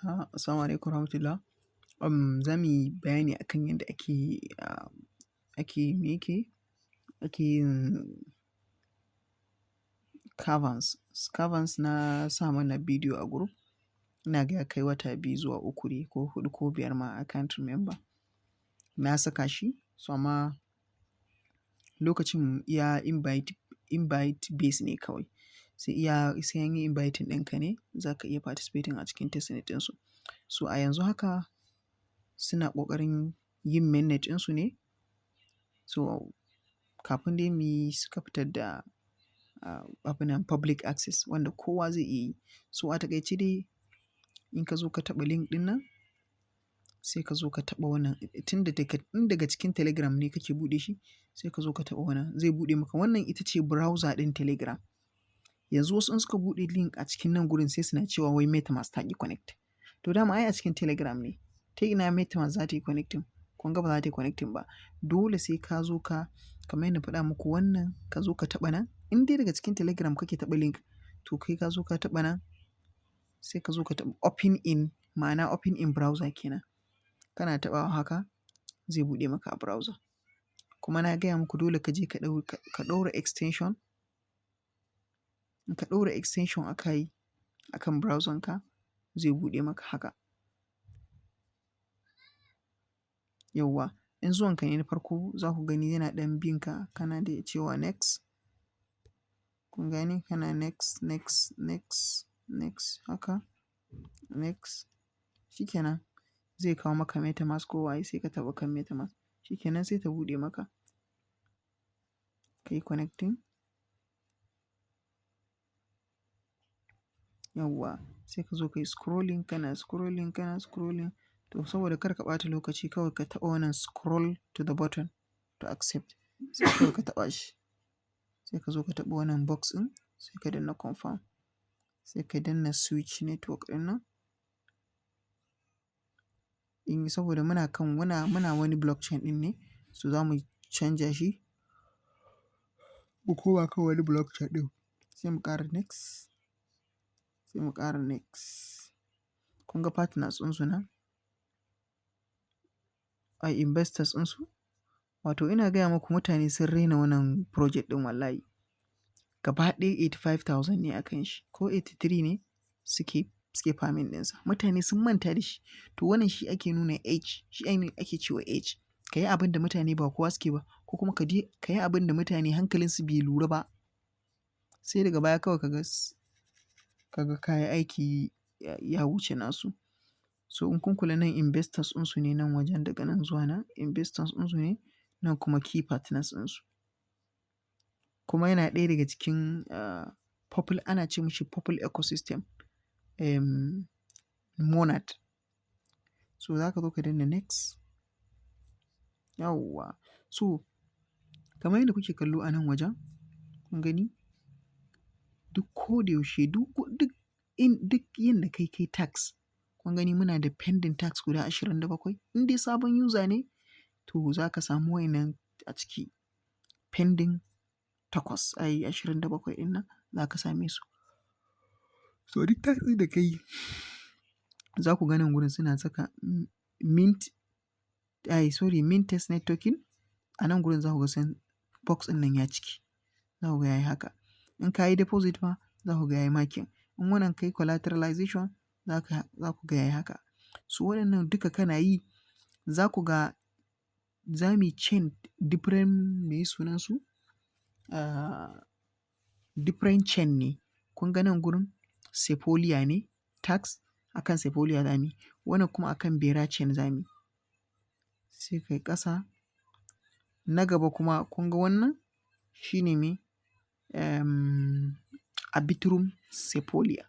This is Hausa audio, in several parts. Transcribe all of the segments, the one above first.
Assalamu alaikum warahmatullah. Za mu yi bayani akan yadda ake me yake ake yin caverns. Caverns na sa mana bidiyo a group. Ina ga ya kai wata 2 zuwa 3 ne ko huɗu ko biyar ma, I can't remember. Na saka shi, so amma lokacin iya invite base ne kawai. Sai an yi inviting ɗinka ne za ka iya participating a cikin testnet ɗinsu. So a yanzu haka suna ƙoƙarin yin mainnet ɗinsu ne. So kafin dai muyi, suka fitar da abunan public access wanda kowa zai iya yi. So a takaice dai, in ka zo ka taɓa link ɗin nan, sai ka zo ka taɓa wannan, tun da daga in daga cikin Telegram ne kake buɗe shi, sai ka zo ka taɓa wannan, zai buɗe maka. Wannan ita ce browser ɗin Telegram. Yanzu wasu in suka buɗe link a cikin nan gurin, sai suna cewa wai MetaMask ta ƙi connect. To dama ai a cikin Telegram ne. Ta ina MetaMask za ta yi connecting? Kun ga ba za ta yi connecting ba. Dole sai ka zo ka, kamar yadda na faɗa muku wannan, ka zo ka taɓa nan. In dai daga cikin Telegram kake taɓa link, to kai ka zo ka taɓa nan, sai ka zo ka taɓa open in, ma'ana open in browser kenan. Kana taɓawa haka, zai buɗe maka a browser. Kuma na gaya muku, dole ka je ka ɗaura extension. In ka ɗaura extension aka yi akan browser ka, zai buɗe maka haka. Yauwa, in zuwan ka ne na farko, za ku gani yana ɗan bin ka, kana da cewa next. Kun gane? Kana next, next, next, next haka, next. Shikenan zai kawo maka MetaMask ko waye, sai ka taɓa kan MetaMask. Shikenan sai ta buɗe maka. Ka yi connecting. Yauwa, sai ka zo ka yi scrolling, kana scrolling, kana scrolling. To saboda kar ka ɓata lokaci, kawai ka taɓa wannan "scroll to the button to accept". Sai kawai ka taɓa shi. Sai ka zo ka taɓa wannan box ɗin, sai ka danna confirm. Sai ka danna switch network ɗin nan. In saboda muna kan muna wani blockchain ɗin ne, so za mu canja shi mu koma kan wani blockchain ɗin. Sai mu ƙara next. Sai mu ƙara next. Kun ga partners ɗinsu nan? Ai investors ɗinsu. Wato ina gaya muku, mutane sun raina wannan project ɗin wallahi. Gaba ɗaya 85,000 ne a kan shi ko 83 ne suke farming ɗinsa. Mutane sun manta da shi. To wannan shi ake nuna edge, shi ake cewa edge. Ka yi abin da mutane ba kowa suke ba, ko kuma ka je ka yi abin da mutane hankalinsu bai lura ba. Sai daga baya kawai ka ga ka yi aiki ya wuce nasu. So in kun kula, nan investors ɗinsu ne, nan wajen daga nan zuwa nan investors ɗinsu ne, nan kuma key partners ɗinsu. Kuma yana ɗaya daga cikin Purple, ana ce mashi Purple ecosystem, Monad. So za ka zo ka danna next. Yauwa. So kamar yadda kuke kallo a nan wajen, kun gani? Duk ko da yaushe, duk yanda kai kai task, kun gani muna da pending task guda 27. In dai sabon user ne, to za ka samu wayannan a ciki, pending takwas, ai 27 ɗin nan za ka same su. So duk task ɗin da ka yi, za ku ga nan gurin suna saka mint, ai sorry, mint testnet token. A nan gurin za ku ga sun box ɗin nan ya ciki. Za ku ga yayi haka. In ka yi deposit ma, za ku ga yayi marking. In wannan ka yi collateralization, za ku ga yayi haka. So waɗannan duka kana yi, za ku ga za mu yi chain different, me sunansu? Different chain ne. Kun ga nan gurin Sepolia ne, task akan Sepolia za mu yi. Wannan kuma akan Bera chain za mu yi. Sai kai ƙasa. Na gaba kuma kun ga wannan shine me? Arbitrum Sepolia.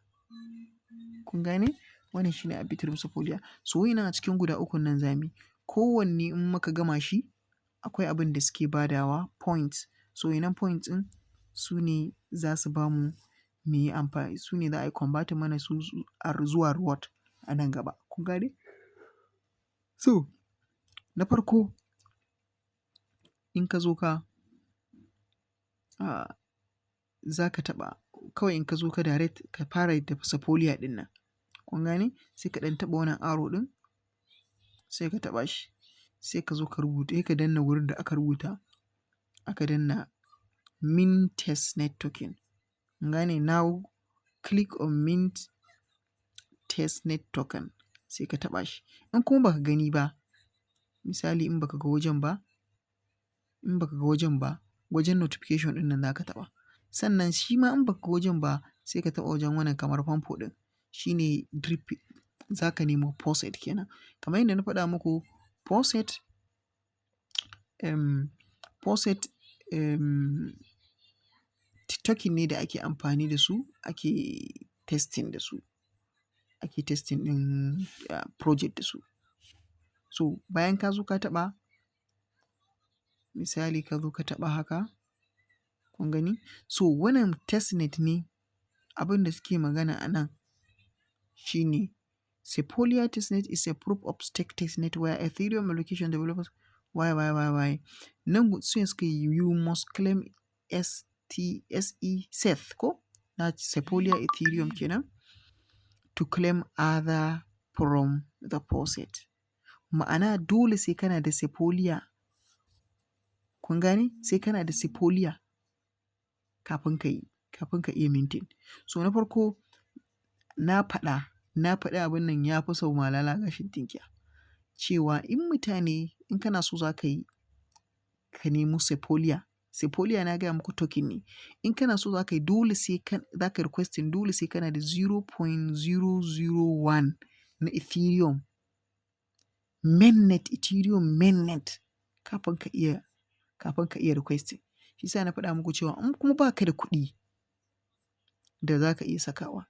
Kun gane? Wannan shine Arbitrum Sepolia. So wayannan a cikin guda ukun nan za mu yi. Kowanne in muka gama shi, akwai abin da suke badawa, points. So wannan points ɗin su ne za su bamu mu yi amfani, su ne za a yi converting mana su zuwa reward a nan gaba. Kun gane? So na farko, in ka zo ka, za ka taɓa kawai, in ka zo ka direct ka fara da Sepolia ɗin nan. Kun gane? Sai ka ɗan taɓa wannan arrow ɗin, sai ka taɓa shi. Sai ka zo ka rubuta, sai ka danna wurin da aka rubuta, aka danna mint testnet token. Kun gane? Now click on mint testnet token, sai ka taɓa shi. In kuma baka gani ba, misali in baka ga wajen ba, in baka ga wajen ba, wajen notification ɗin nan za ka taɓa. Sannan shi ma in baka ga wajen ba, sai ka taɓa wajen wannan kamar famfo ɗin. Shi ne drip, za ka nemo faucet kenan. Kamar yadda na faɗa muku, faucet token ne da ake amfani da su ake testing da su. Ake testing ɗin project da su. So bayan ka zo ka taɓa, misali ka zo ka taɓa haka, kun gani? So wannan testnet ne. Abin da suke magana a nan shine Sepolia testnet is a proof of stake testnet where Ethereum application developers y y y y nan sai suka yi, you must claim ST SE SETH ko na Sepolia Ethereum kenan to claim other from the faucet. Ma'ana dole sai kana da Sepolia. Kun gane? Sai kana da Sepolia kafin ka iya minting. So na farko na faɗi abun nan ya fi sau malala gashin tinkiya. Cewa in mutane, in kana so za ka yi, ka nemo Sepolia. Sepolia na gaya muku token ne. In kana so za ka yi, dole sai ka, za ka requesting, dole sai kana da 0.001 na Ethereum mainnet, Ethereum mainnet, kafin ka iya requesting. Shi sa na faɗa muku cewa in kuma ba ka da kuɗi da za ka iya sakawa,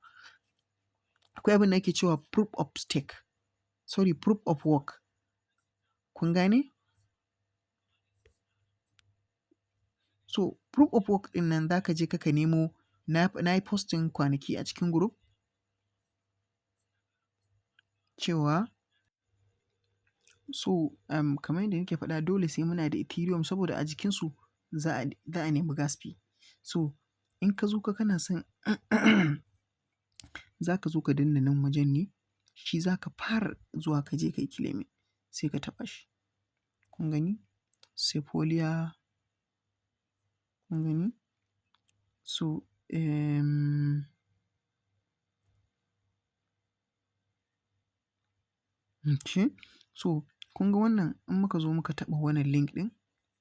akwai abin da ake cewa proof of stake, sorry, proof of work. Kun gane? So proof of work ɗin nan za ka je ka nemo, na yi posting kwanaki a cikin group cewa so kamar yadda nake faɗa, dole sai muna da Ethereum saboda a jikinsu za a nemi gas fee. So in ka zo ka kana son za ka zo ka danna nan wajen ne, shi za ka fara zuwa ka je ka yi claiming, sai ka taɓa shi. Kun gani? Sepolia, kun gani? So okay. So kun ga wannan, in muka zo muka taɓa wannan link ɗin,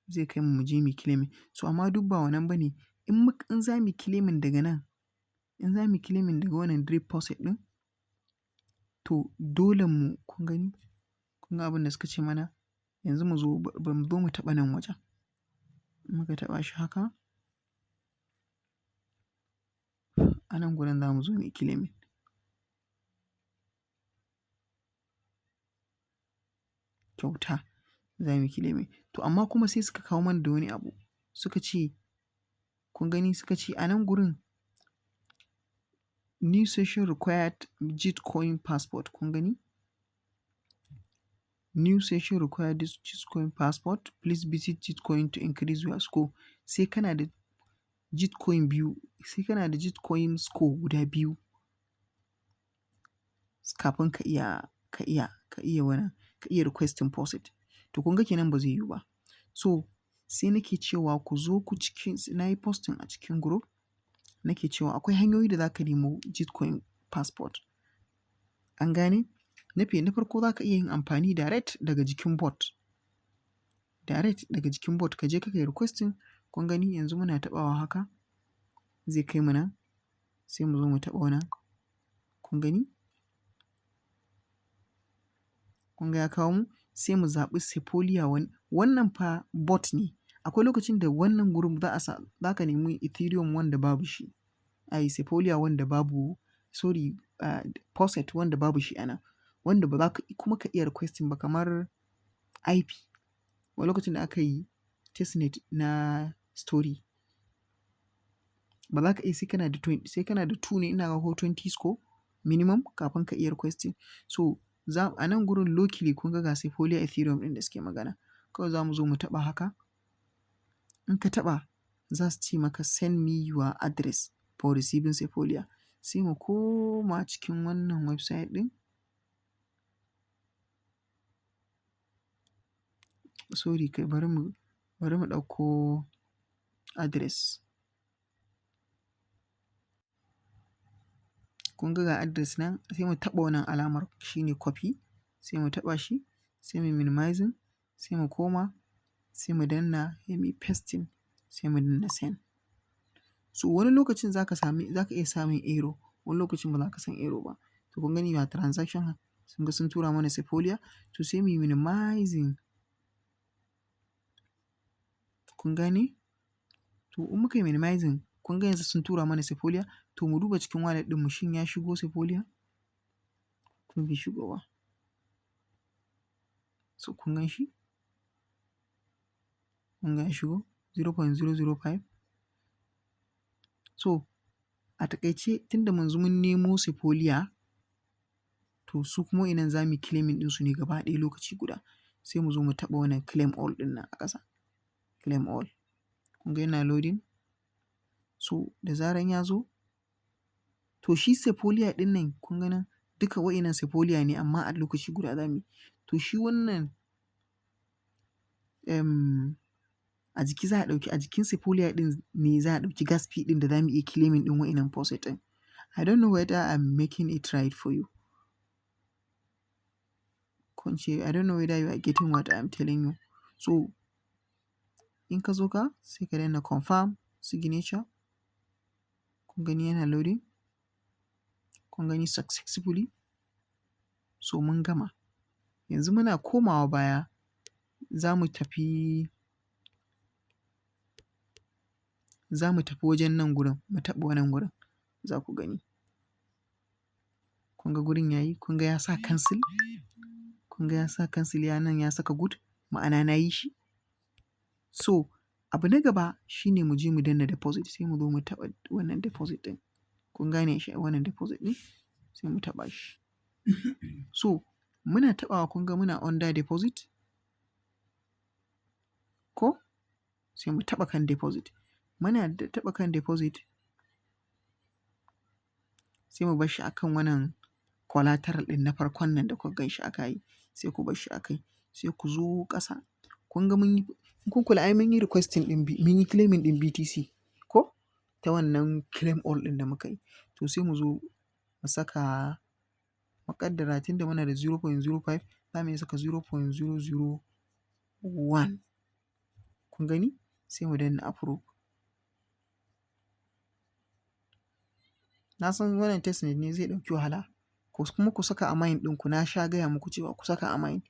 zai kai mu mu je mu yi claiming. So amma duk ba wannan ba ne. In za mu yi claiming daga nan, in za mu yi claiming daga wannan drip faucet ɗin, to dole mu, kun gani? Kun ga abin da suka ce mana? Yanzu mu zo, ba mu zo mu taɓa nan wajen. In muka taɓa shi haka, a nan gurin za mu zo mu yi claiming. Kyauta za mu yi claiming. To amma kuma sai suka kawo mana da wani abu. Suka ce, kun gani, suka ce a nan gurin new session required Gitcoin passport. Kun gani? New session required this Gitcoin passport. Please visit Gitcoin to increase your score. Sai kana da Gitcoin biyu, sai kana da Gitcoin score guda biyu kafin ka iya wannan, ka iya requesting faucet. To kun ga kenan ba zai yiwu ba. So sai nake cewa ku zo ku cikin, na yi posting a cikin group, nake cewa akwai hanyoyi da za ka nemo Gitcoin passport. An gane? Na farko za ka iya yin amfani direct daga jikin bot. Direct daga jikin bot ka je ka kai requesting. Kun gani, yanzu muna taɓawa haka zai kai mu nan, sai mu zo mu taɓa wannan. Kun gani? Kun ga ya kawo mu, sai mu zaɓi Sepolia. Wannan fa bot ne. Akwai lokacin da wannan gurin za a sa, za ka nemi Ethereum wanda babu shi. Ai Sepolia wanda babu, sorry, faucet wanda babu shi a nan. Wanda ba za ka kuma ka iya requesting ba kamar IP. Wani lokacin da aka yi testnet na story, ba za ka iya, sai kana da two ne ina ga ko 20 score minimum kafin ka iya requesting. So za a nan gurin locally, kun ga ga Sepolia Ethereum ɗin da suke magana. Kawai za mu zo mu taɓa haka. In ka taɓa, za su ce maka, "Send me your address for receiving Sepolia." Sai mu koma cikin wannan website ɗin. Sorry kai, bari mu ɗauko address. Kun ga, ga address nan, sai mu taɓa wannan alamar, shine copy, sai mu taɓa shi, sai mu minimizing, sai mu koma, sai mu danna, sai mu yi pasting, sai mu danna send. So wani lokacin za ka iya samun error, wani lokacin ba za ka san error ba. To, kun gani, ga transaction, sun ga sun tura mana Sepolia, to sai mu yi minimizing. Kun gane? To, in muka yi minimizing, kun ga yanzu sun tura mana Sepolia, to mu duba cikin wallet ɗinmu, shin ya shigo Sepolia? Ko bai shigo ba? So kun gan shi? Kun ga ya shigo 0.005. So a taƙaice, tunda yanzu mun nemo Sepolia, to su kuma wa'innan za mu yi claiming ɗinsu ne gaba ɗaya lokaci guda. Sai mu zo mu taɓa wannan claim all ɗin nan a ƙasa. Claim all. Kun ga yana loading? So da zaran ya zo, to shi Sepolia ɗin nan, kun ga nan duka wa'innan Sepolia ne, amma a lokaci guda za mu yi. To shi wannan a jiki za a ɗauki, a jikin Sepolia ɗin ne za a ɗauki gas fee ɗin da za mu iya claiming ɗin wa'innan faucet ɗin. I don't know whether I'm making it right for you. Ko in ce I don't know whether you are getting what I'm telling you. So in ka zo ka sai ka danna confirm signature. Kun gani yana loading? Kun gani, successfully? So mun gama. Yanzu muna komawa baya, za mu tafi wajen nan gurin, mu taɓa wannan gurin, za ku gani. Kun ga gurin yayi, kun ga ya sa cancel? Kun ga ya sa cancel, ya nan ya saka good, ma'ana na yi shi. So abu na gaba shine mu je mu danna deposit, sai mu zo mu taɓa wannan deposit ɗin. Kun gane shi, wannan deposit ɗin, sai mu taɓa shi. So muna taɓawa, kun ga muna under deposit ko? Sai mu taɓa kan deposit. Muna taɓa kan deposit, sai mu bar shi a kan wannan collateral ɗin na farkon nan da kuka gan shi aka yi, sai ku bar shi a kai. Sai ku zo ƙasa. Kun ga mun yi, in kun kula ai mun yi requesting ɗin, mun yi claiming ɗin BTC ko? Ta wannan claim all ɗin da muka yi. To sai mu zo mu saka, mu ƙaddara tunda muna da 0.05, za mu iya saka 0.001. Kun gani? Sai mu danna approve. Na san wannan testnet ne zai ɗauki wahala. Kuma ku saka a mind ɗinku, na sha gaya muku cewa ku saka a mind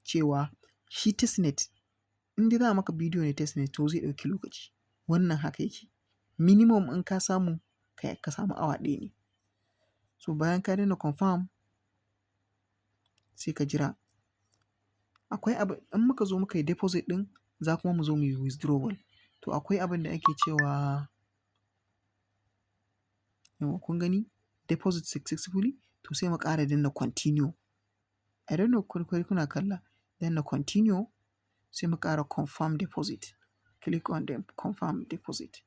cewa shi testnet, in dai za a maka bidiyo na testnet, to zai ɗauki lokaci. Wannan haka yake. Minimum in ka samu, ka samu awa 1 ne. So bayan ka danna confirm, sai ka jira. Akwai abu, in muka zo muka yi deposit ɗin, za kuma mu zo muyi withdrawal. To akwai abin da ake cewa, yauwa, kun gani, deposit successfully, to sai mu ƙara danna continue. I don't know ko kuna kalla. Danna continue, sai mu ƙara confirm deposit. Click on the confirm deposit.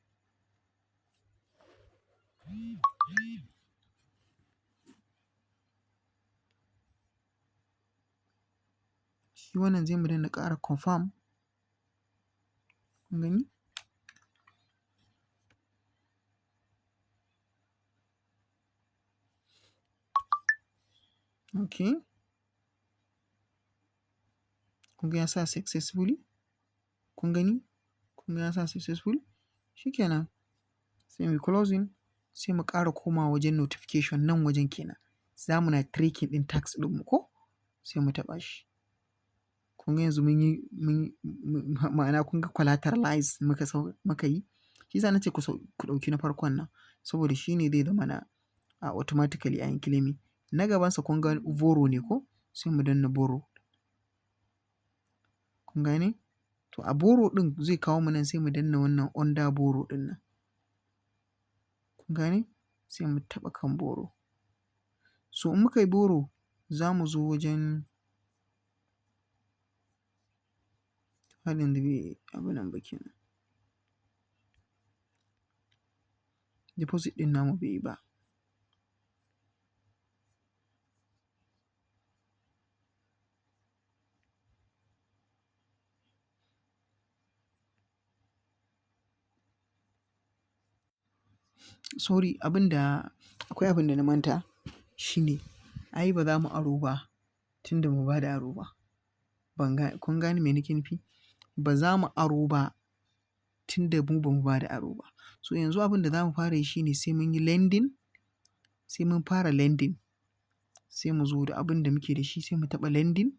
Shi wannan zai mu danna ƙara confirm. Kun gani? Okay. Kun ga ya sa successfully? Kun gani? Kun ga ya sa successful? Shi kenan. Sai muyi closing, sai mu ƙara komawa wajen notification nan wajen kenan. Za mu na tracking ɗin task ɗinmu ko? Sai mu taɓa shi. Kun ga yanzu mun yi, mun, ma'ana kun ga collateralize muka sau muka yi. Shi yasa na ce ku ɗauki na farkon nan saboda shi ne zai zama na automatically an yi claiming. Na gabansa, kun ga borrow ne ko? Sai mu danna borrow. Kun gane? To, a borrow ɗin zai kawo mu nan, sai mu danna wannan under borrow ɗin nan. Kun gane? Sai mu taɓa kan borrow. So in muka yi borrow, za mu zo wajen, har yanzu bai abun nan ba kenan. Deposit ɗin namu bai yi ba. Sorry, abin da akwai abin da na manta shine ai ba za mu aro ba tunda mu ba da aro ba. Ban ga, kun gane me nake nufi? Ba za mu aro ba tunda mu ba mu ba da aro ba. So yanzu abin da za mu fara yi shine sai mun yi lending, sai mun fara lending. Sai mu zo da abin da muke da shi, sai mu taɓa lending.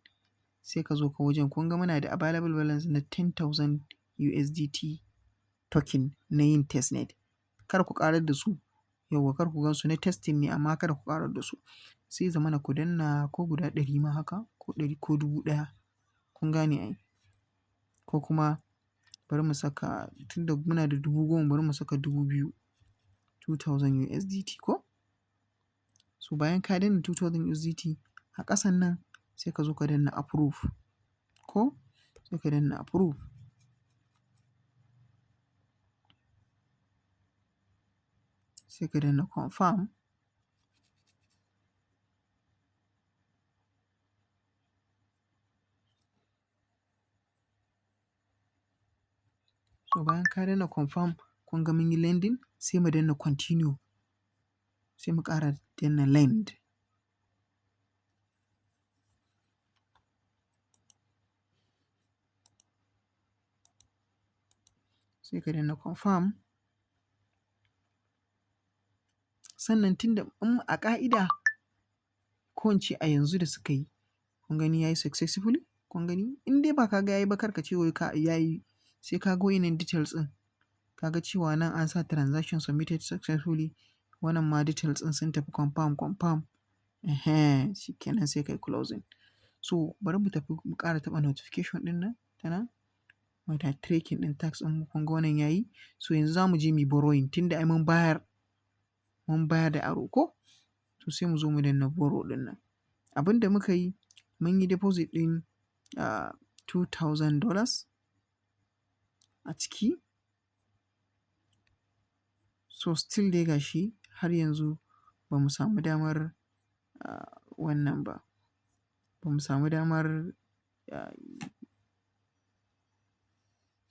Sai ka zo ka wajen, kun ga muna da available balance na 10,000 USDT token na yin testnet. Kar ku ƙarar da su. Yauwa, kar ku gan su, na testing ne, amma kada ku ƙarar da su. Sai zamana ku danna ko guda 100 ma haka, ko 100 ko 1000. Kun gane ai? Ko kuma bari mu saka, tunda muna da 10,000, bari mu saka 2,000, 2,000 USDT ko? So bayan ka danna 2,000 USDT a ƙasan nan, sai ka zo ka danna approve ko? Sai ka danna approve. Sai ka danna confirm. So bayan ka danna confirm, kun ga mun yi lending, sai mu danna continue. Sai mu ƙara danna lend. Sai ka danna confirm. Sannan tunda in a ƙa'ida, ko in ce a yanzu da suka yi, kun gani yayi successfully? Kun gani? In dai ba ka ga yayi ba, kar ka ce wai ka yayi, sai ka ga wayannan details ɗin. Ka ga cewa nan an sa transaction submitted successfully. Wannan ma details ɗin sun tafi confirm, confirm. Ehen, shikenan, sai kai closing. So bari mu tafi mu ƙara taɓa notification ɗin nan ta nan. Muna tracking ɗin task ɗin mu, kun ga wannan yayi. So yanzu za mu je muyi borrowing tunda ai mun bayar da aro ko? To sai mu zo mu danna borrow ɗin nan. Abin da muka yi, mun yi deposit ɗin $2,000 a ciki. So still dai ga shi har yanzu ba mu samu damar wannan ba. Ba mu samu damar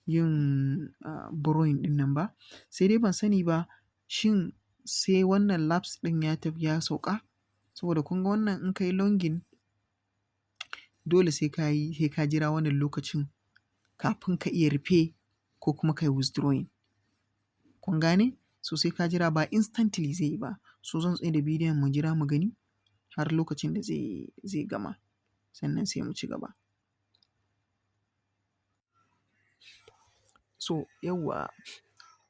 yin borrowing ɗin nan ba. Sai dai ban sani ba shin sai wannan lapse ɗin ya tafi ya sauka. Saboda kun ga wannan, in ka yi login, dole sai ka jira wannan lokacin kafin ka iya rufe ko kuma ka yi withdrawing. Kun gane? So sai ka jira, ba instantly zai yi ba. So zan tsai da bidiyon, mu jira mu gani har lokacin da zai gama. Sannan sai mu ci gaba. So yauwa,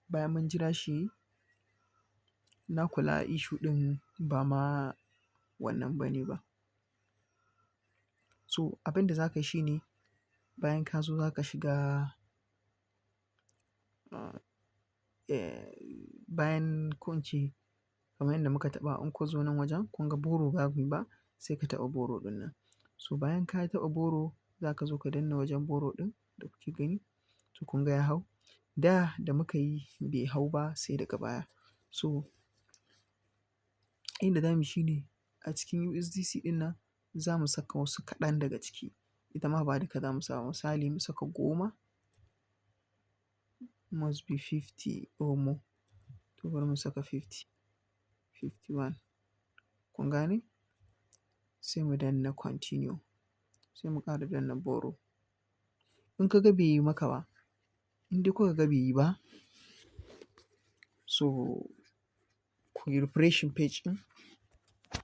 bayan mun jira shi, na kula issue ɗin ba ma wannan ba ne ba. So abin da za ka yi shine bayan ka zo za ka shiga, bayan ko in ce kamar yadda muka taɓa, in ku zo nan wajen, kun ga borrow babu ba, sai ka taɓa borrow ɗin nan. So bayan ka taɓa borrow, za ka zo ka danna wajen borrow ɗin da kuke gani. To kun ga ya hau. Da da muka yi bai hau ba sai daga baya. So inda zamuyi shine a cikin USDC ɗin nan za mu saka wasu kaɗan daga ciki. Ita ma ba duka za mu sa ba. Misali, mu saka 10. Must be 50 or more. To bari mu saka 50, 51. Kun gane? Sai mu danna continue. Sai mu ƙara danna borrow. In ka ga bai yi maka ba, in dai kuka ga bai yi ba, so ku yi refreshing page ɗin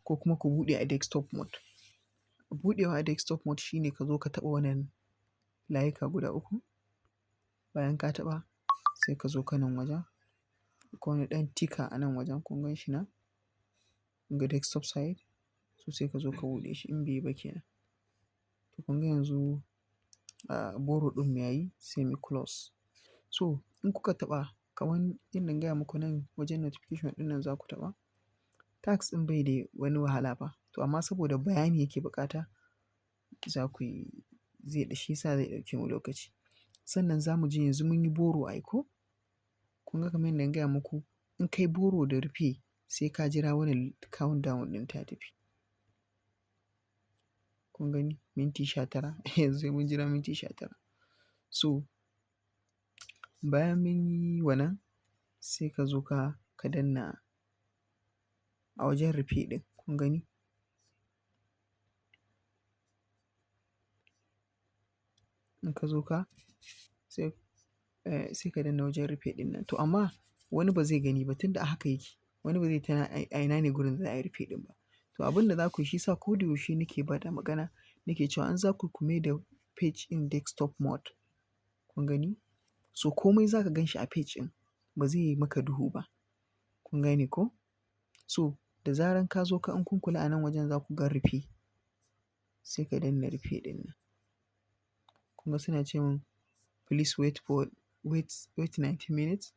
ko kuma ku buɗe a desktop mode. Buɗewa a desktop mode shine ka zo ka taɓa wannan layuka guda uku. Bayan ka taɓa, sai ka zo ka nan wajen. Akwai wani ɗan ticker a nan wajen, kun gan shi nan? Kun ga desktop site? So sai ka zo ka buɗe shi in bai yi ba kenan. To kun ga yanzu borrow ɗin mu yayi, sai mu close. So in kuka taɓa kamar yadda na gaya muku, nan wajen notification ɗin nan za ku taɓa. Task ɗin bai da wani wahala ba. To amma saboda bayani yake buƙata, za ku yi zai shi sa zai ɗauke mu lokaci. Sannan za mu je, yanzu mun yi borrow ai ko? Kun ga kamar yadda na gaya muku, in kai borrow da rufe, sai ka jira wannan countdown ɗin ta tafi. Kun gani, minti 19, yanzu sai mun jira minti 19. So bayan mun yi wannan, sai ka zo ka ka danna a wajen repay ɗin, kun gani? In ka zo ka sai ka danna wajen repay ɗin nan. To amma wani ba zai gani ba tunda a haka yake. Wani ba zai tuna a ina ne gurin da za a yi repay ɗin ba. To abin da za ku yi, shi sa ko da yaushe nake ba da magana, nake cewa in za ku mai da page ɗin desktop mode. Kun gani? So komai za ka gan shi a page ɗin, ba zai yi maka duhu ba. Kun gane ko? So da zaran ka zo ka, in kun kula, a nan wajen za ku ga repay. Sai ka danna repay ɗin nan. Kun ga suna ce mun please wait for wait wait 90 minutes.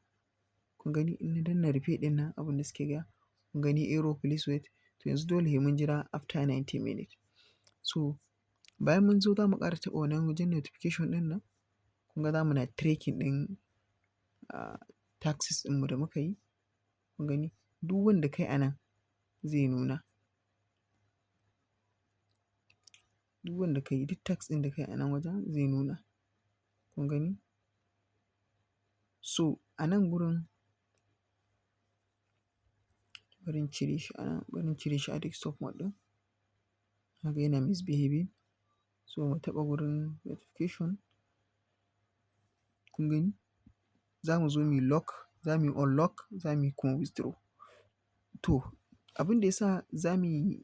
Kun gani, in na danna repay ɗin nan, abin da suke gaya. Kun gani, error, please wait. To yanzu dole sai mun jira after 90 minutes. So bayan mun zo, za mu ƙara taɓa wannan wajen notification ɗin nan. Kun ga za mu na tracking ɗin tasks ɗinmu da muka yi. Kun gani? Duk wanda kai a nan zai nuna. Duk wanda ka yi, duk task ɗin da kai a nan wajen zai nuna. Kun gani? So a nan gurin, bari in cire shi a nan, bari in cire shi a desktop mode ɗin. Naga yana misbehaving. So mu taɓa wurin notification. Kun gani? Za mu zo muyi lock, za muyi unlock, za muyi kuma withdraw. To abin da ya sa za muyi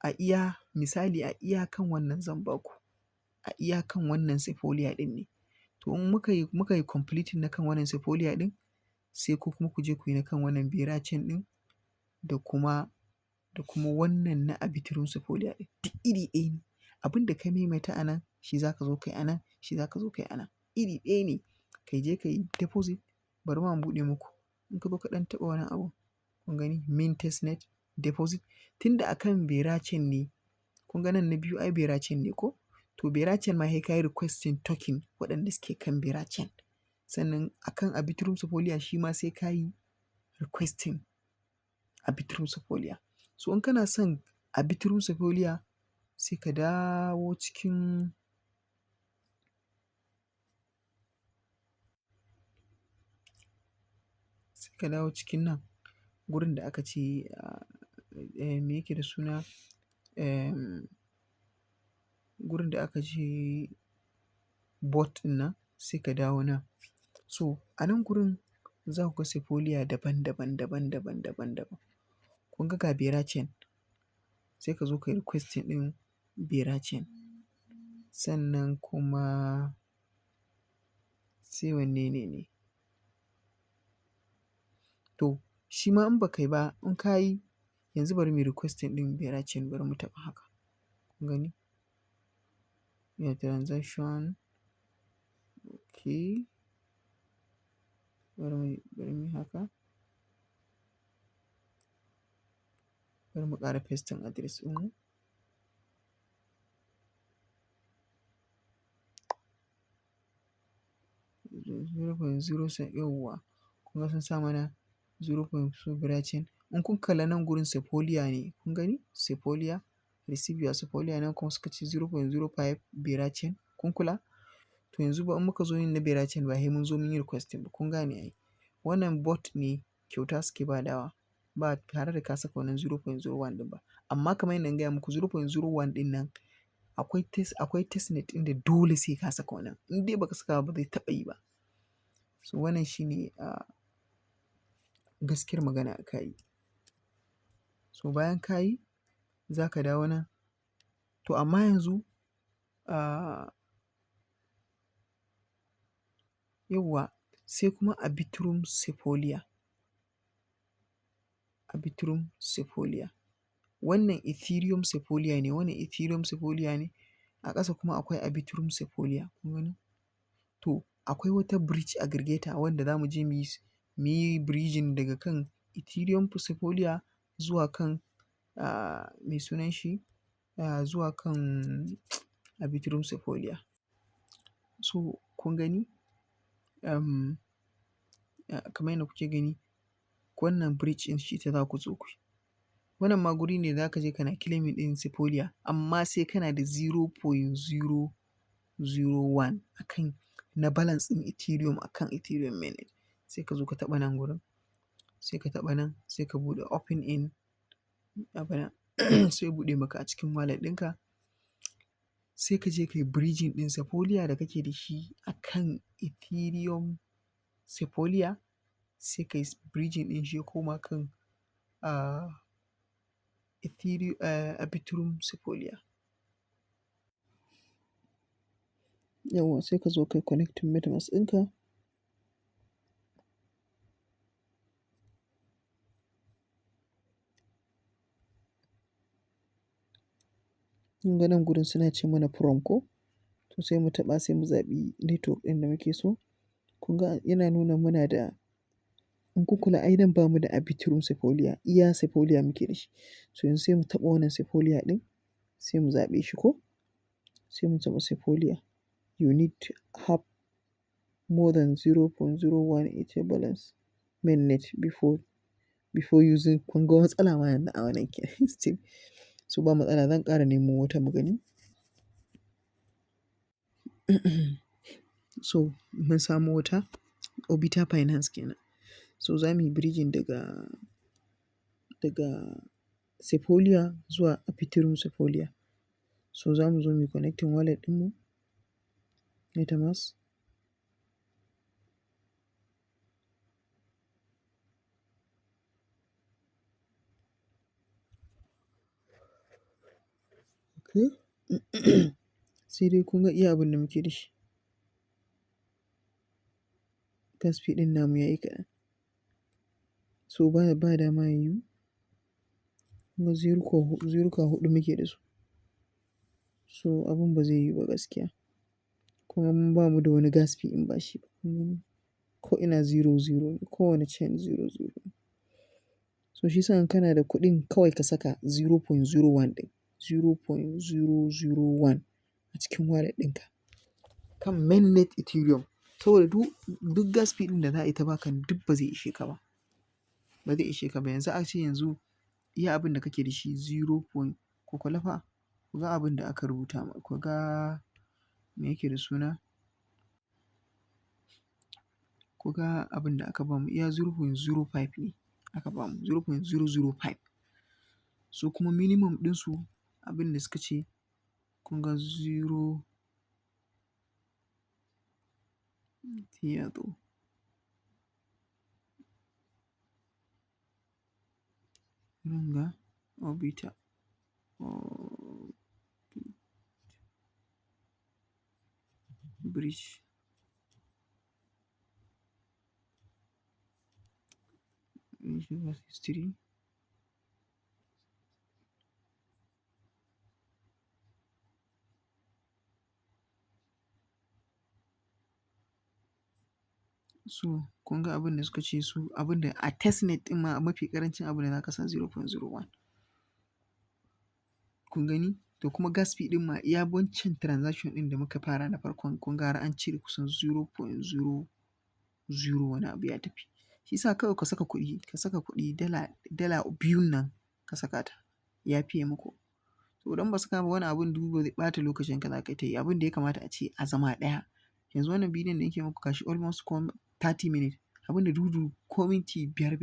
a iya misali, a iya kan wannan zan ba ku. A iya kan wannan Sepolia ɗin ne. To in muka yi completing na kan wannan Sepolia ɗin, sai ku kuma ku je ku yi na kan wannan Berachain ɗin da kuma wannan na Arbitrum Sepolia ɗin. Duk iri ɗaya ne. Abin da ka maimaita a nan shi za ka zo ka yi a nan, shi za ka zo ka yi a nan. Iri ɗaya ne. Ka je ka yi deposit. Bari ma in buɗe muku. In ka zo ka ɗan taɓa wani abu, kun gani, main testnet deposit. Tunda akan Berachain ne, kun ga nan na biyu ai Berachain ne ko? To Berachain ma sai ka yi requesting token waɗanda suke kan Berachain. Sannan akan Arbitrum Sepolia shi ma sai ka yi requesting Arbitrum Sepolia. So in kana son Arbitrum Sepolia, sai ka dawo cikin nan gurin da aka ce, me yake da suna, gurin da aka ce bot ɗin nan, sai ka dawo nan. So a nan gurin za ku ga Sepolia daban daban, daban daban, daban daban. Kun ga Berachain, sai ka zo ka yi requesting ɗin Berachain. Sannan kuma sai wanne ne ne? To shi ma in ba kai ba, in ka yi yanzu, bari muyi requesting ɗin Berachain, bari mu taɓa haka. Kun gani? Your transaction, okay. Bari muyi haka. Bari mu ƙara pasting address ɗinmu. 0.0, yauwa. Kun ga sun sa mana 0.2 Berachain. In kun kalla nan gurin, Sepolia ne. Kun gani? Sepolia, receive your Sepolia, nan kuma suka ce 0.05 Berachain. Kun kula? To yanzu ba in muka zo yin na Berachain ba sai mun zo mun yi requesting ba. Kun gane ai. Wannan bot ne, kyauta suke badawa ba tare da ka saka wannan 0.01 ɗin ba. Amma kamar yadda na gaya muku, 0.01 ɗin nan akwai testnet ɗin da dole sai ka saka wannan. In dai ba ka saka ba, ba zai taɓa yi ba. So wannan shine gaskiyar magana a ka yi. So bayan ka yi, za ka dawo nan. To amma yanzu, yauwa, sai kuma Arbitrum Sepolia. Arbitrum Sepolia. Wannan Ethereum Sepolia ne, wannan Ethereum Sepolia ne. A ƙasa kuma akwai Arbitrum Sepolia. Kun gani? To akwai wata bridge aggregator wanda za mu je muyi bridging daga kan Ethereum Sepolia zuwa kan, me sunan shi? Zuwa kan Arbitrum Sepolia. So kun gani? Kamar yadda kuke gani, wannan bridge ɗin shi ita za ku zo ku yi. Wannan ma guri ne za ka je kana claiming ɗin Sepolia, amma sai kana da 0.001 akan na balance ɗin Ethereum akan Ethereum mainnet. Sai ka zo ka taɓa nan gurin. Sai ka taɓa nan, sai ka buɗe open in abuna sai buɗe maka a cikin wallet ɗinka. Sai ka je ka yi bridging ɗin Sepolia da kake da shi a kan Ethereum Sepolia. Sai ka yi bridging ɗin shi ya koma kan Ethereum, Arbitrum Sepolia. Yauwa, sai ka zo ka yi connecting MetaMask ɗinka. Kun ga nan gurin suna ce mana from ko? To sai mu taɓa, sai mu zaɓi network ɗin da muke so. Kun ga yana nuna muna da, in kun kula ai nan bamu da Arbitrum Sepolia, iya Sepolia muke da shi. So yanzu sai mu taɓa wannan Sepolia ɗin, sai mu zaɓe shi ko? Sai mu taɓa Sepolia. You need to have more than 0.01 ETH balance mainnet before using. Kun ga matsala ma yanzu a wannan kenan. So ba matsala, zan ƙara nemo wata mu gani. So mun samu wata Orbiter Finance kenan. So za muyi bridging daga Sepolia zuwa Arbitrum Sepolia. So za mu zo muyi connecting wallet ɗinmu MetaMask. Okay. Sai dai kun ga iya abin da muke da shi. Gas fee ɗin namu yayi kaɗan. So ba dama yayiwu. Kuma zero ka huɗu muke da su. So abun ba zai yiwu ba gaskiya. Kuma mun bamu da wani gas fee in ba shi ba. Ko ina zero zero ne, ko wane chain zero zero ne. So shi sa in kana da kuɗin kawai ka saka 0.01 ɗin, 0.001 a cikin wallet ɗinka kan mainnet Ethereum. Saboda duk gas fee ɗin da za a yi ta baka duk ba zai ishe ka ba. Ba zai ishe ka ba. Yanzu a ce yanzu iya abin da kake da shi zero point, ku kula fa, ku ga abin da aka rubuta ma, ku ga me yake da suna? Ku ga abin da aka bamu iya 0.05 ne aka bamu, 0.005. So kuma minimum ɗinsu abin da suka ce kun ga zero here though. Kun ga Orbiter. Orbit bridge. History. So kun ga abin da suka ce su abin da a testnet ɗin ma mafi ƙarancin abin da za ka sa 0.01. Kun gani? To kuma gas fee ɗin ma iya wancan transaction ɗin da muka fara na farkon kun ga har an cire kusan 0.00 wani abu ya tafi. Shi sa kawai ka saka kuɗi, ka saka kuɗi dala biyun nan ka saka ta ya fiye muku. To idan ba saka ba wani abun duba zai ɓata lokacin ka za ka yi. Abin da ya kamata a ce a zama ɗaya. Yanzu wannan bidiyon da nake muku gashi almost 30 minutes. Abin da dudu ko minti 5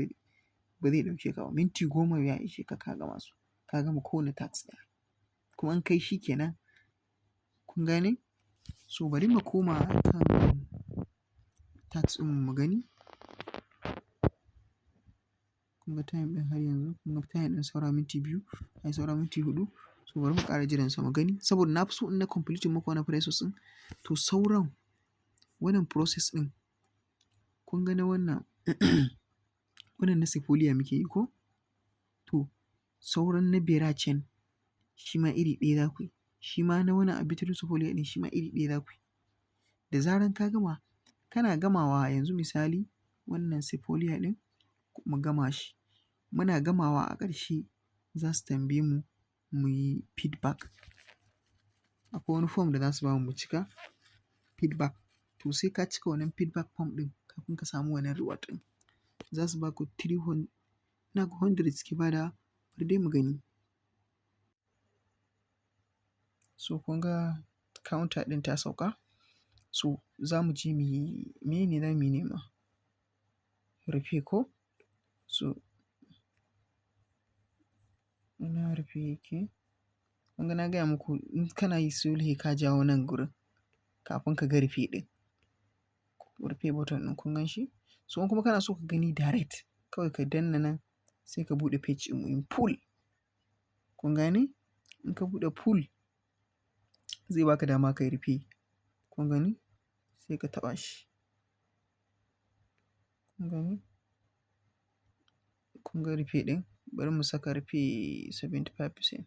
ba zai ɗauke ka ba. Minti 10 ya ishe ka ka gama su. Ka gama kowane task ɗaya. Kuma in kai shi kenan. Kun gane? So bari mu koma kan task ɗin mu gani. Kun ga time ɗin har yanzu. Kun ga time ɗin saura minti 2, ai saura minti 4. So bari mu ƙara jiransa mu gani. Saboda na fi so in na complete muku wannan process ɗin. To sauran wannan process ɗin kun ga na wannan wannan na Sepolia muke yi ko? To sauran na Berachain shi ma iri ɗaya za ku yi. Shi ma na wannan Arbitrum Sepolia ɗin shi ma iri ɗaya za ku yi. Da zaran ka gama, kana gamawa yanzu misali wannan Sepolia ɗin mu gama shi. Muna gamawa a ƙarshe za su tambaye mu muyi feedback. Akwai wani form da za su bamu mu cika feedback. To sai ka cika wannan feedback form ɗin kafin ka samu wannan reward ɗin. Za su baku three ina ga hundred suke ba da, bari dai mu gani. So kun ga counter ɗin ta sauka. So za mu je muyi, mene za muyi nema? Rufe ko? So ina repair yake? Kun ga na gaya muku in kana yi dole sai ka jawo nan gurin kafin ka ga repair ɗin. Repair button ɗin, kun gan shi? So in kuma kana so ka gani direct, kawai ka danna nan sai ka buɗe page ɗin in full. Kun gane? In ka buɗe full, zai baka dama ka yi repair. Kun gani? Sai ka taɓa shi. Kun gani? Kun ga repair ɗin? Bari mu saka repair 75%.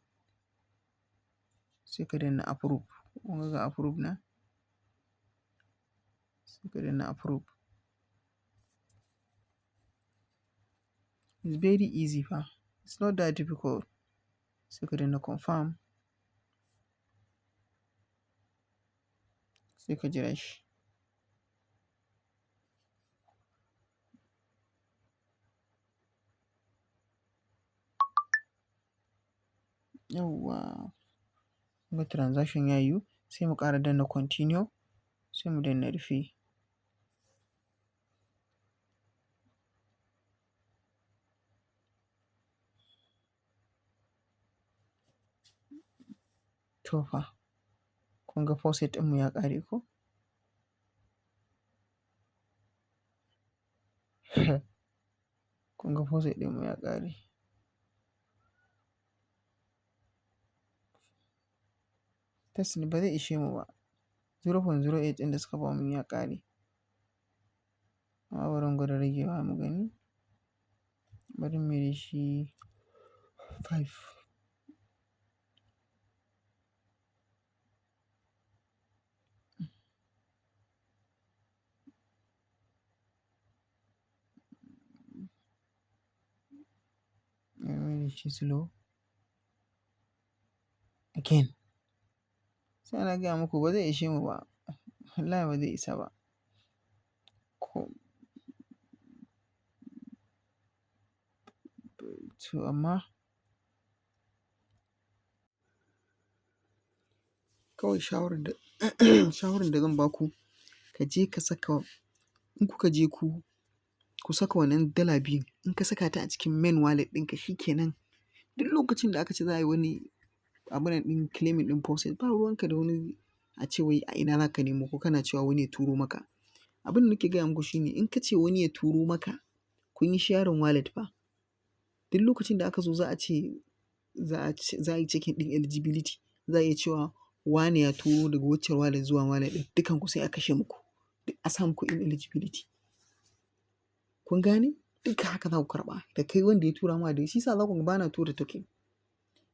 Sai ka danna approve. Kun ga approve na? Sai ka danna approve. It's very easy fa. It's not that difficult. Sai ka danna confirm. Sai ka jira shi. Yauwa. Kun ga transaction ya yiwu. Sai mu ƙara danna continue. Sai mu danna rufe. To fa. Kun ga faucet ɗinmu ya ƙare ko? Kun ga faucet ɗinmu ya ƙare. Test ba zai ishe mu ba. 0.08 ɗin da suka bamu ya ƙare. Amma bari mu gwada ragewa mu gani. Bari mu mai da shi 5. Bari mu mai da shi slow. Again. Sai na gaya muku ba zai ishe mu ba. Wallahi ba zai isa ba. Ko to amma kawai shawarar da zan ba ku, ka je ka saka, in kuka je ku saka wannan $2. In ka saka ta a cikin main wallet ɗinka, shi kenan. Duk lokacin da aka ce za a yi wani abun ɗin claiming ɗin faucet, ba ruwanka da wani a ce wai a ina za ka nemo ko kana cewa wani ya turo maka. Abin da nake gaya muku shine, in ka ce wani ya turo maka, kun yi sharing wallet fa. Duk lokacin da aka zo za a ce za a yi checking ɗin eligibility, za a iya cewa wane ya turo daga waccan wallet zuwa wallet ɗin, dukanku sai a kashe muku. Duk a sa muku ineligibility. Kun gane? Duka haka za ku karɓa. Da kai wanda ya tura ma da shi sa za ku ga bana tura token.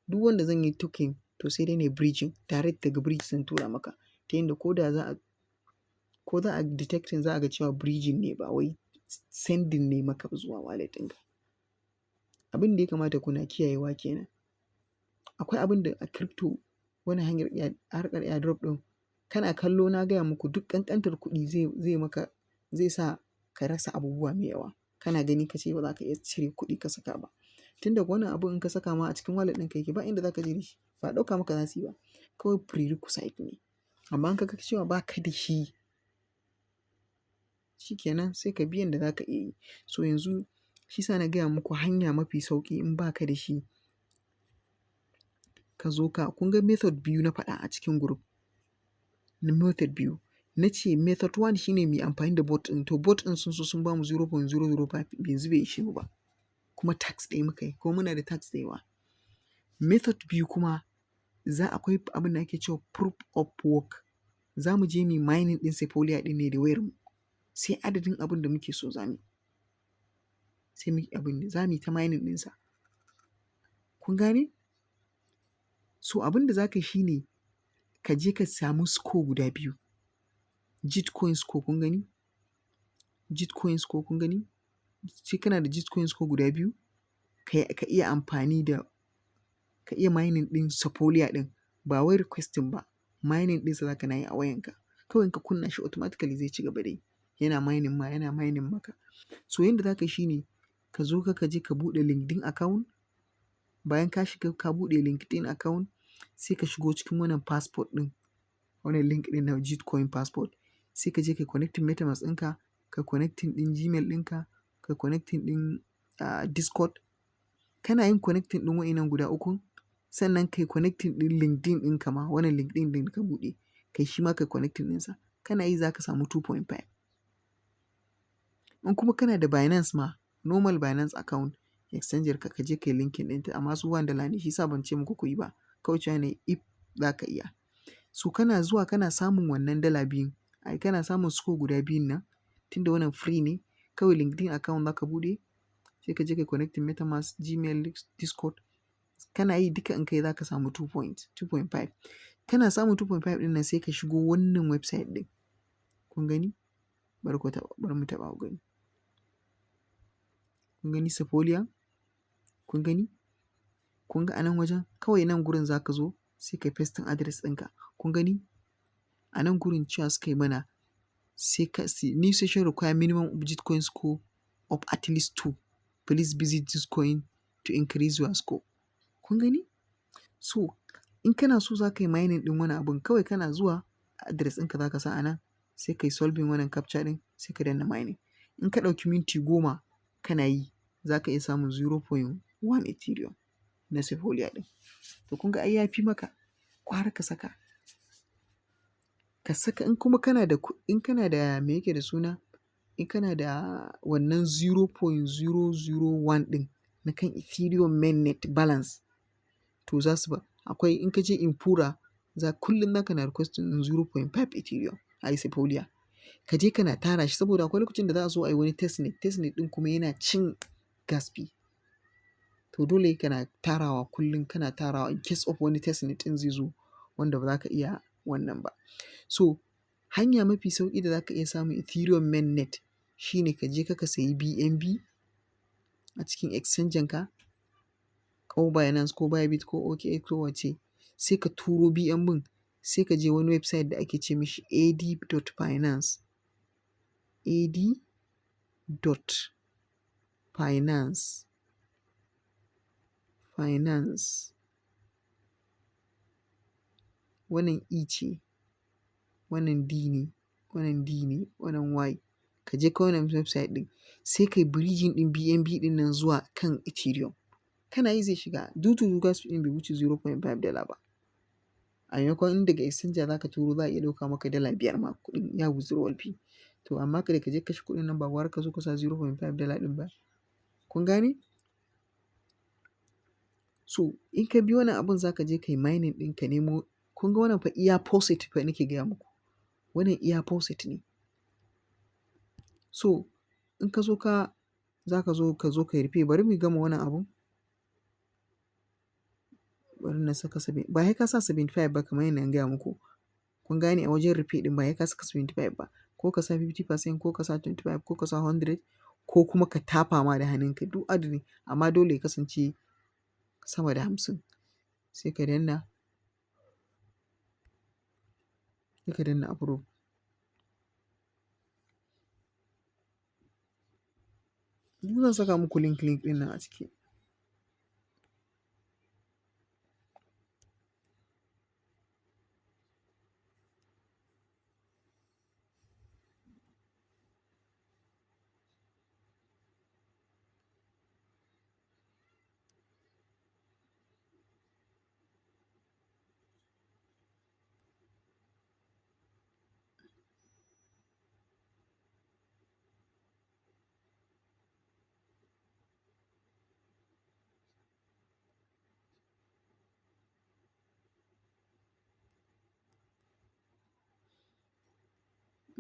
Duk wanda zan yi token, to sai dai na yi bridging, direct daga bridge zan tura maka. Ta yanda ko za a detecting, za a ga cewa bridging ne, ba wai sending ne maka zuwa wallet ɗinka. Abin da ya kamata kuna kiyayewa kenan. Akwai abin da a crypto, wani hanyar harkar airdrop ɗin, kana kallo, na gaya muku, duk ƙanƙantar kuɗi zai maka, zai sa ka rasa abubuwa mai yawa. Kana gani ka ce ba za ka iya cire kuɗi ka saka ba. Tun daga wannan abun in ka saka ma, a cikin wallet ɗinka yake, ba inda za ka je da shi. Ba ɗauka maka za su yi ba. Kawai prerequisite ne. Amma in ka ga cewa ba ka da shi, shi kenan, sai ka bi yanda za ka iya yi. So yanzu shi sa na gaya muku hanya mafi sauƙi in ba ka da shi. Ka zo ka, kun ga method biyu na faɗa a cikin group. Method biyu. Na ce method one shine mu yi amfani da bot ɗin. To bot ɗin sun so sun bamu 0.005, yanzu bai ishe mu ba. Kuma task ɗaya muka yi, kuma muna da task da yawa. Method biyu kuma, za akwai abin da ake cewa proof of work. Za mu je mu yi mining ɗin Sepolia ɗin ne da wayar mu. Sai adadin abin da muke so za mu yi. Sai muyi abin da za mu yi ta mining ɗinsa. Kun gane? So abin da za ka yi shine ka je ka samu score guda biyu. Gitcoin score, kun gani? Gitcoin score, kun gani? Sai kana da Gitcoin score guda biyu, ka iya amfani da, ka iya mining ɗin Sepolia ɗin. Ba wai requesting ba. Mining ɗinsa za ka na yi a wayanka. Kawai in ka kunna shi, automatically zai ci gaba da yi. Yana mining ma, yana mining maka. So yanda za ka yi shine ka zo ka je ka buɗe LinkedIn account. Bayan ka shiga ka buɗe LinkedIn account, sai ka shigo cikin wannan passport ɗin. Wannan link ɗin na Gitcoin passport. Sai ka je ka connecting MetaMask ɗinka, ka connecting ɗin Gmail ɗinka, ka connecting ɗin Discord. Kana yin connecting ɗin wa'innan guda ukun, sannan kai connecting ɗin LinkedIn ɗinka ma, wannan LinkedIn ɗin da ka buɗe, kai shi ma kai connecting ɗinsa. Kana yi za ka samu 2.5. In kuma kana da Binance ma, normal Binance account, exchanger ka, ka je kai linking ɗinta, amma su $1 ne, shi sa ban ce muku ku yi ba. Kawai cewa nayi if za ka iya. So kana zuwa kana samun wannan $2, ai kana samun score guda biyun nan, tunda wannan free ne, kawai LinkedIn account za ka buɗe, sai ka je kai connecting MetaMask, Gmail, Discord. Kana yi duka in kai za ka samu 2.5. Kana samun 2.5 ɗin nan, sai ka shigo wannan website ɗin. Kun gani? Bari ku taɓa, bari mu taɓa ku gani. Kun gani Sepolia? Kun gani? Kun ga a nan wajen? Kawai nan gurin za ka zo sai kai pasting address ɗinka. Kun gani? A nan gurin cewa suka yi mana sai ka new session require minimum Gitcoin score of at least 2. Please visit this coin to increase your score. Kun gani? So in kana so za ka yi mining ɗin wani abun, kawai kana zuwa address ɗinka za ka sa a nan, sai ka yi solving wannan captcha ɗin, sai ka danna mining. In ka ɗauki minti 10 kana yi, za ka iya samun 0.1 Ethereum na Sepolia ɗin. To kun ga ai ya fi maka gwara ka saka. Ka saka in kuma kana da in kana da me yake da suna? In kana da wannan 0.001 ɗin na kan Ethereum mainnet balance, to za su ba. Akwai in ka je Infura, za kullum za ka na requesting ɗin 0.5 Ethereum ai Sepolia. Ka je kana tara shi saboda akwai lokacin da za a zo a yi wani testnet, testnet ɗin kuma yana cin gas fee. To dole kana tarawa kullum, kana tarawa in case of wani testnet ɗin zai zo wanda ba za ka iya wannan ba. So hanya mafi sauƙi da za ka iya samun Ethereum mainnet shine ka je ka sayi BNB a cikin exchanger ka, ko Binance ko Bybit ko OKX ko wacce, sai ka turo BNB, sai ka je wani website da ake ce mishi ad.finance. ad.finance. Finance. Wannan E ce, wannan D ne, wannan D ne, wannan Y. Ka je ka wannan website ɗin, sai ka yi bridging ɗin BNB ɗin nan zuwa kan Ethereum. Kana yi zai shiga. Due to gas fee ɗin bai wuce $0.5 ba. A maimakon in daga exchanger za ka turo, za a iya ɗauka maka $5 ma kuɗin ya withdrawal fee. To amma kada ka je kashe kuɗin nan, ba gwara ka zo ka sa $0.5 ɗin ba. Kun gane? So in ka bi wannan abun, za ka je ka yi mining ɗin ka nemo. Kun ga wannan fa iya faucet fa nake gaya muku. Wannan iya faucet ne. So in ka zo ka za ka zo ka yi rufe. Bari mu gama wannan abun. Bari na saka seven, ba sai ka sa 75 ba kamar yadda na gaya muku. Kun gane, a wajen rufe ɗin ba sai ka saka 75 ba. Ko ka sa 50%, ko ka sa 25, ko ka sa 100, ko kuma ka tafa ma da hannunka, duk adadi, amma dole ya kasance sama da 50. Sai ka danna approve. Duk zan saka muku link ɗin nan a ciki.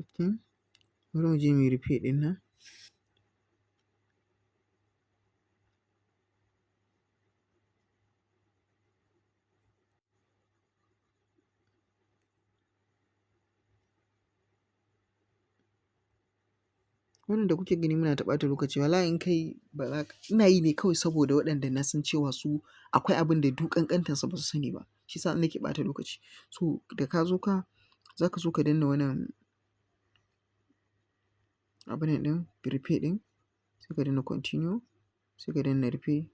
Okay. Bari mu je muyi rufe ɗin nan. Wannan da kuke gani muna ta ɓata lokaci, wallahi in kai ba za ka, ina yi ne kawai saboda waɗanda na san cewa su akwai abin da duk ƙanƙantarsa ba su sani ba. Shi sa nake ɓata lokaci. So da ka zo ka, za ka zo ka danna wannan abun nan ɗin, rufe ɗin, sai ka danna continue, sai ka danna rufe,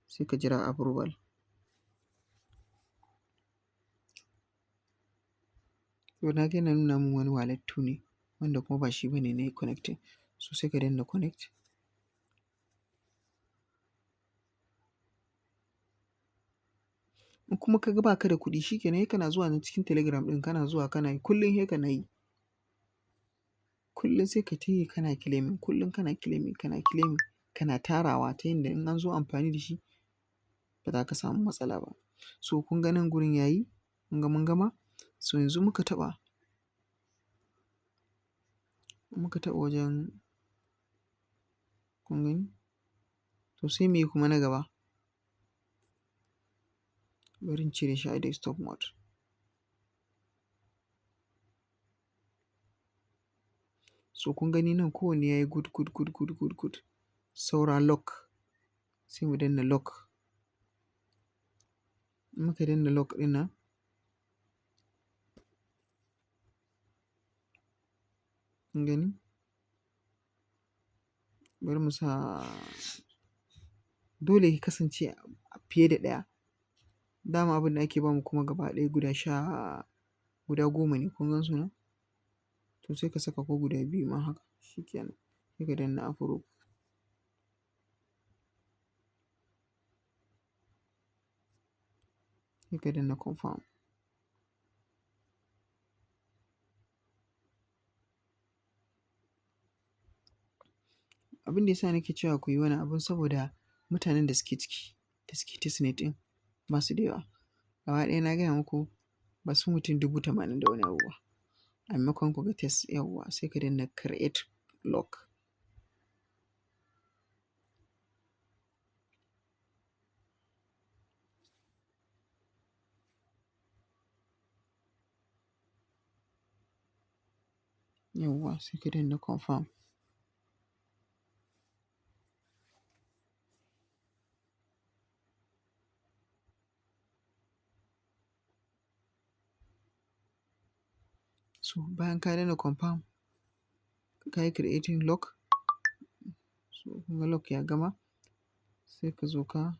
sai ka jira approval. To na ga yana nuna min wani wallet 2 ne wanda kuma ba shi bane na yi connecting. So sai ka danna connect. In kuma ka ga ba ka da kuɗi, shi kenan, sai kana zuwa nan cikin Telegram ɗin, kana zuwa kana yi kullum, sai kana yi. Kullum sai ka tayi kana claiming, kullum kana claiming, kana claiming, kana tarawa ta yanda in an zo amfani da shi ba za ka samu matsala ba. So kun ga nan gurin yayi, kun ga mun gama. So yanzu muka taɓa wajen, kun gani? To, sai me kuma na gaba? Bari in cire shi a desktop mode. So kun gani nan kowanne yayi good, good, good, good, good, good. Saura lock. Sai mu danna lock. In muka danna lock ɗin nan, kun gani? Bari mu sa dole ya kasance fiye da ɗaya. Dama abin da ake bamu kuma gaba ɗaya guda sha guda 10 ne, kun gan su nan? To, sai ka saka ko guda biyu ma haka, shi kenan. Sai ka danna approve. Sai ka danna confirm. Abin da ya sa nake cewa ku yi wani abun, saboda mutanen da suke ciki, da suke testnet ɗin, ba su da yawa. Gaba ɗaya na gaya muku ba su mutum 80,000 da wani abu ba. A maimakon ku ga test, yauwa, sai ka danna create lock. Yauwa, sai ka danna confirm. So bayan ka danna confirm, ka yi creating lock. So kun ga lock ya gama. Sai ka zo ka,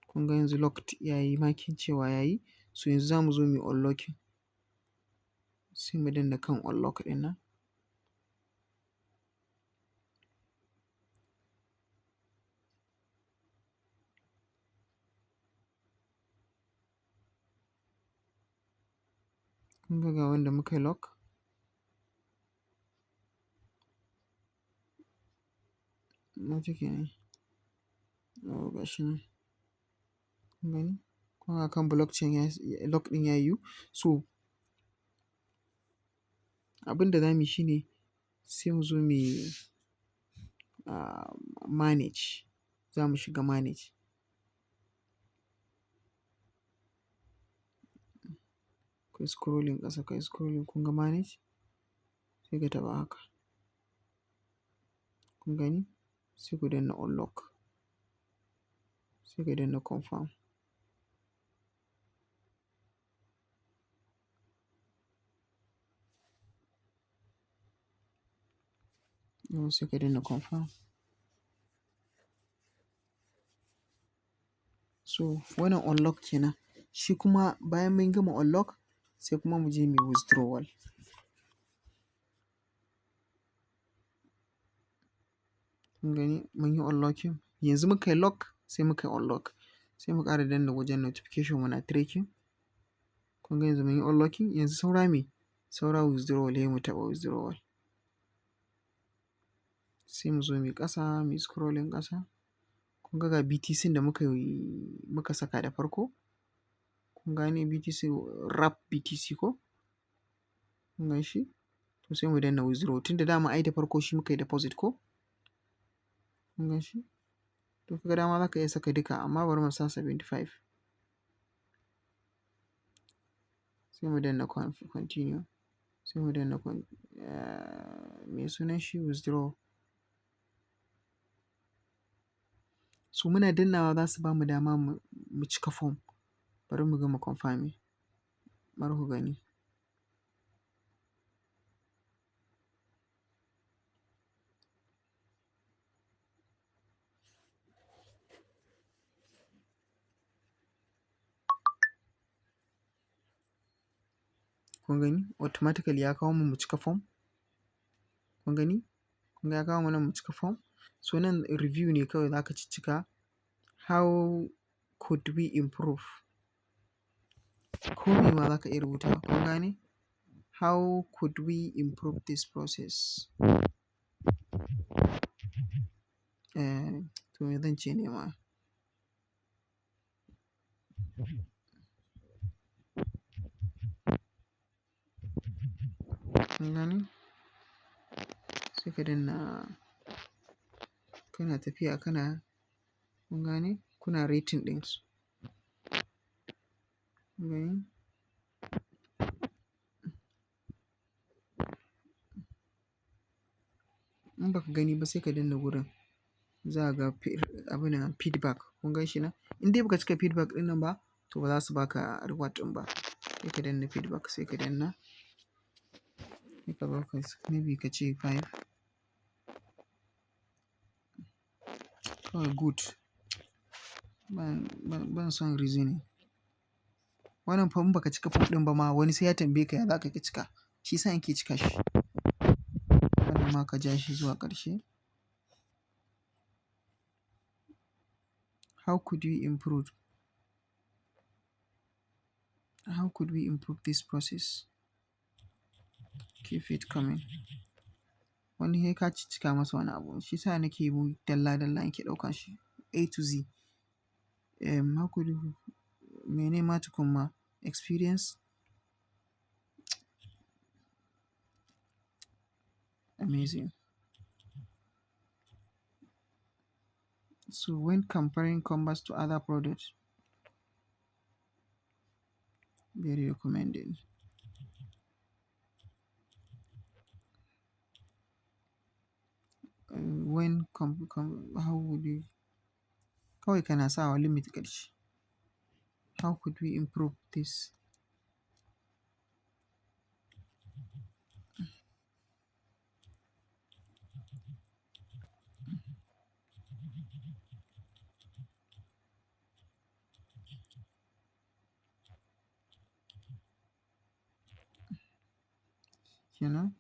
kun ga yanzu locked yayi marking cewa yayi. So yanzu za mu zo muyi unlocking. Sai mu danna kan unlock ɗin nan. Kun ga ga wanda muka yi lock. Ina take ne? Oh, gashi nan. Kun gani? Kun ga kan blockchain ya lock ɗin ya yiwu. So abin da za mu yi shine sai mu zo mu yi manage. Za mu shiga manage. Kai scrolling ƙasa, kai scrolling, kun ga manage? Sai ka taɓa haka. Kun gani? Sai ku danna unlock. Sai ka danna confirm. Yauwa, sai ka danna confirm. So wannan unlock kenan. Shi kuma bayan mun gama unlock, sai kuma mu je muyi withdrawal. Kun gani mun yi unlocking. Yanzu muka yi lock, sai muka yi unlock. Sai mu ƙara danna wajen notification, muna tracking. Kun ga yanzu mun yi unlocking, yanzu saura me? Saura withdrawal, sai mu taɓa withdrawal. Sai mu zo muyi ƙasa, muyi scrolling ƙasa. Kun ga ga BTC da muka yi, muka saka da farko. Kun gane BTC, wrap BTC ko? Kun gan shi? To, sai mu danna withdraw, tunda dama ai da farko shi muka yi deposit ko? Kun gan shi? To, kaga dama za ka iya saka duka, amma bari mu sa 75. Sai mu danna continue. Sai mu danna me sunan shi, withdraw. So muna dannawa za su bamu dama mu cika form. Bari mu gama confirming. Bari ku gani. Kun gani? Automatically ya kawo mu mu cika form. Kun gani? Kun ga ya kawo mana mu cika form. So nan review ne kawai za ka ciccika. How Could we improve? Ko me ma za ka iya rubutawa. Kun gane? How could we improve this process? Eh, to me zan ce ne ma? Kun gane? Sai ka danna, kana tafiya kana, kun gane? Kuna rating ɗin su. Kun gani? In baka gani ba sai ka danna wurin. Za ka ga abun feedback. Kun gan shi nan? In dai ba ka cika feedback ɗin nan ba, to ba za su baka reward ɗin ba. Sai ka danna feedback, sai ka danna. Sai ka baka maybe ka ce 5. Kawai good. Ban son reasoning. Wannan fa in baka cika form ɗin ba ma wani sai ya tambaye ka ya za ka cika. Shi sa in ke cika shi. Wannan ma ka ja shi zuwa ƙarshe. How could we improve? How could we improve this process? Keep it coming. Wani sai ka ciccika masa wani abu. Shi sa nake bi dalla dalla in ke ɗaukan shi A to Z. How could you, mene ma tukun ma experience? Amazing. So when comparing Canvas to other products, very recommended. When com, com, how would you? Kawai kana sawa limit ƙarshe. How could we improve this? Kenan?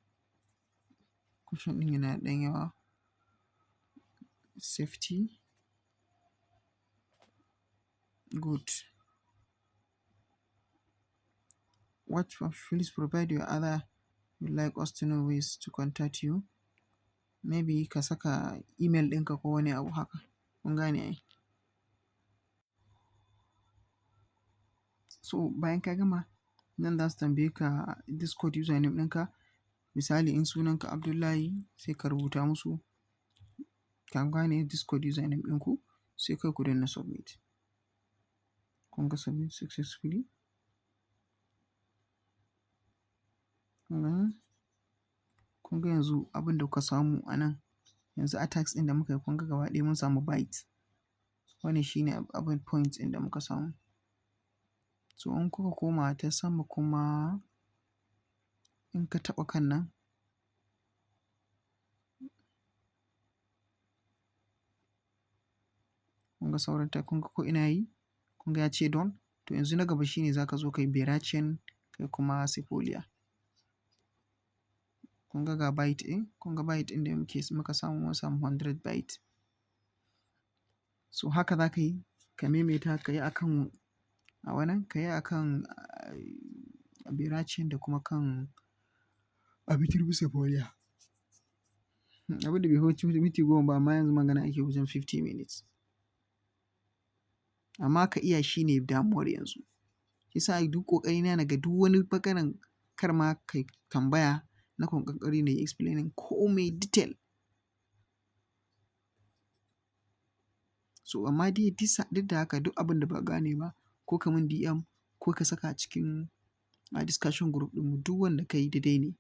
Question ɗin yana da ɗan yawa. Safety. Good. What please provide your other you'd like us to know ways to contact you. Maybe ka saka email ɗinka ko wani abu haka. Kun gane ai? So bayan ka gama, nan za su tambaye ka Discord username ɗinka. Misali in sunanka Abdullahi, sai ka rubuta musu. Ka gane Discord username ɗinku, sai kai ku danna submit. Kun ga submit successfully. Kun gani? Kun ga yanzu abin da kuka samu a nan. Yanzu a task ɗin da muka yi, kun ga gaba ɗaya mun samu byte. Wannan shine abin points ɗin da muka samu. So in kuka koma ta sama kuma, in ka taɓa kan nan, kun ga sauran ta, kun ga ko ina yi, kun ga ya ce done. To yanzu na gaba shine za ka zo ka yi Berachain, kai kuma Sepolia. Kun ga byte ɗin, kun ga byte ɗin da muka samu, mun samu 100 byte. So haka za ka yi, ka maimaita, ka yi a kan a wannan, ka yi a kan Berachain da kuma kan Arbitrum Sepolia. Abin da bai wuce minti 10 ba, amma yanzu magana ake wajen 50 minutes. Amma ka iya shi ne damuwar yanzu. Shi sa duk ƙoƙari na naga duk wani bangaren kar ma ka yi tambaya, na kan ƙoƙari na yi explaining kome detail. So amma dai duk da haka, duk abin da ba gane ba, ko ka mun DM ko ka saka a cikin a discussion group ɗinmu, duk wanda ka yi daidai ne.